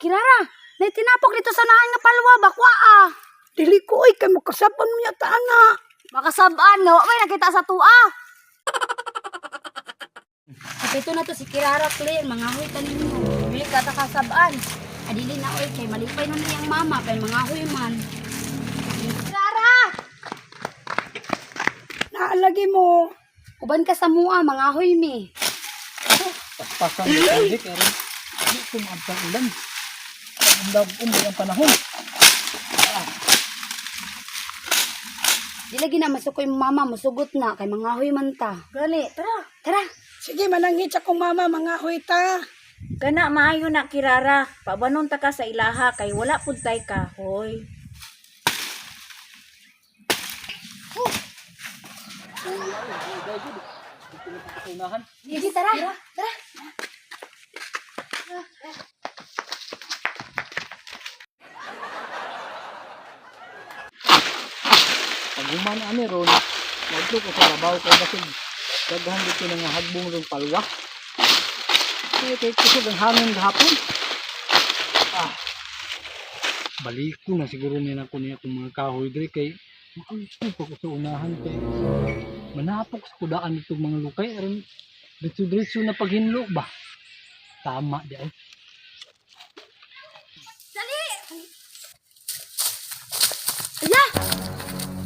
Kirara, nay tinapok dito sa naan nga palwa ba kwa ah. Dili ko oy kay makasaban mo yata ana. Makasabaan no, may nakita sa tua. Kapito na to si Kirara Claire, mga huy tanin mo. Dili ka ta kasabaan. Adili na oy kay malipay na niyang mama kay mga huy man. Kirara! Naalagi mo. Uban ka sa mua, mga huy mi. Paspasan ng tubig pero di ko maabtang ulan. Ang dag ang panahon. Di lagi na masukoy mama, musugot na kay mga huy man ta. Gani, tara. Tara. Sige, manangit akong mama mga huy ta. Kana maayo na Kirara. Pabanon ta ka sa ilaha kay wala pud tay kahoy. Unahan. Sige, tara. Tara. Pag human ani ron, wadto ko sa labaw kay basig daghan dito nga hagbong ron palwa. Kaya kay kusog ang hangin gahapon. Ah. Balik ko na siguro niya na ko niya akong mga kahoy diri kay maangko pa ko sa unahan kay manapok sa kudaan dito mga lukay aron diretso-diretso na paghinlo ba. Tama di ay. Ala!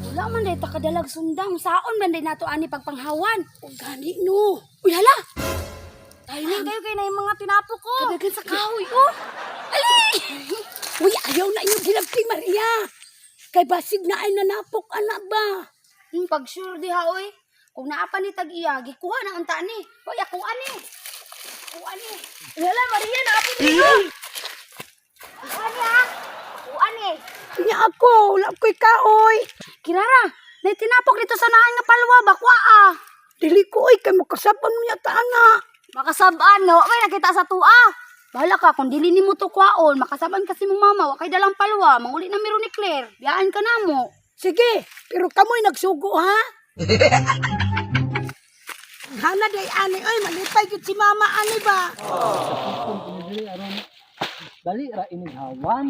Wala man day ta kadalag sundang. Saon man day nato ani pagpanghawan. O gani no. Uy, hala! Tayo na. Kayo kay na yung mga tinapok ko. Kadagan sa kahoy, oh! Ali! Uy, ayaw na inyong gilabti Maria. Kay basig na ay nanapok anak ba. Pag sure diha, oy. Kung naa pa ni tag-iya, gikuha na unta ni. Hoy, ako ani. Ako ani. Uy, Hala Maria, naapod dito. Ako ani, ha? Ako ani. Nya ako, wala ko'y kahoy. Kirara, nay tinapok dito sa naan nga palwa ba kwa ah. Dili ko oy kay makasaban mo yata ana. Makasabaan no, may nakita sa tua. Bahala ka kung dili nimo to kwaon, makasaban kasi mong mama, wa kay dalang palwa, manguli na meron ni Claire. Biyaan ka na mo. Sige, pero kamoy nagsugo ha. Hana day ani oy, malipay gyud si mama ani ba. Kung pinili aron dali ra inighawan.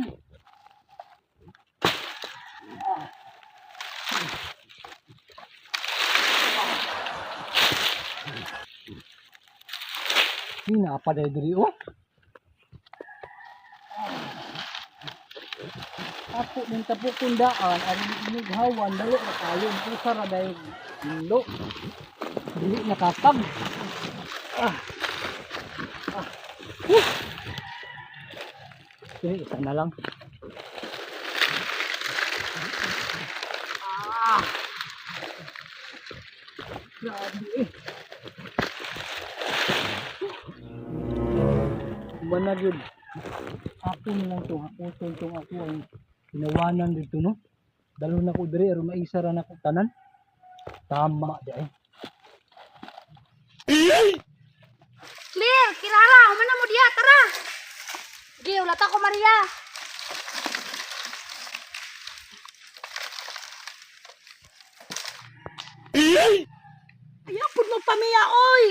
Hina pa day diri oh. Apo ning tapokon daan aron inighawan dali ra kayo usa ra day hinlo. Dili nakapag. Sige, isa na lang. Ah! Grabe eh. Wala yun. Ako na lang itong hakuton itong ako ang ginawanan dito no. Dalo na ko diri aron maisa ra na ko tanan. Tama di ay. Claire, Kirara, humana mo diha, tara. Sige, wala ta ko Maria. Ayaw pud mo pamiya oy.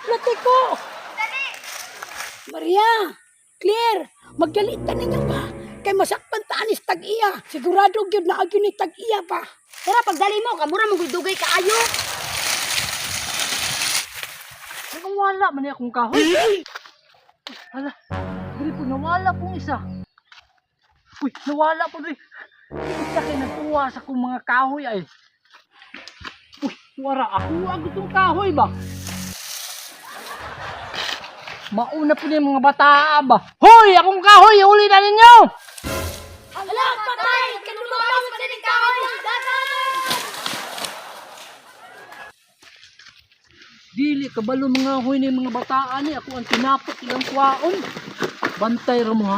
Lati ko. Dali. Maria, Claire, magdalita ninyo ba? Kay masakpan ta anis tag-iya. Sigurado gyud na gyud ni tag-iya ba. Tara, pagdali mo, kamura mong dugay kaayo. Kung wala man niya akong kahoy. Hala, diri po nawala pong isa. Uy, nawala po diri. Isa kay nagtuwa sa akong mga kahoy ay. Uy, wara ako ang itong kahoy ba? Mauna po niya yung mga bata ba? Hoy, akong kahoy, uli na ninyo! Ala, patay! Kanumang sa sining kahoy! Dili kabalo mga huy ni mga bataan ni ako ang tinapok ilang kwaon. Bantay ra mo ha.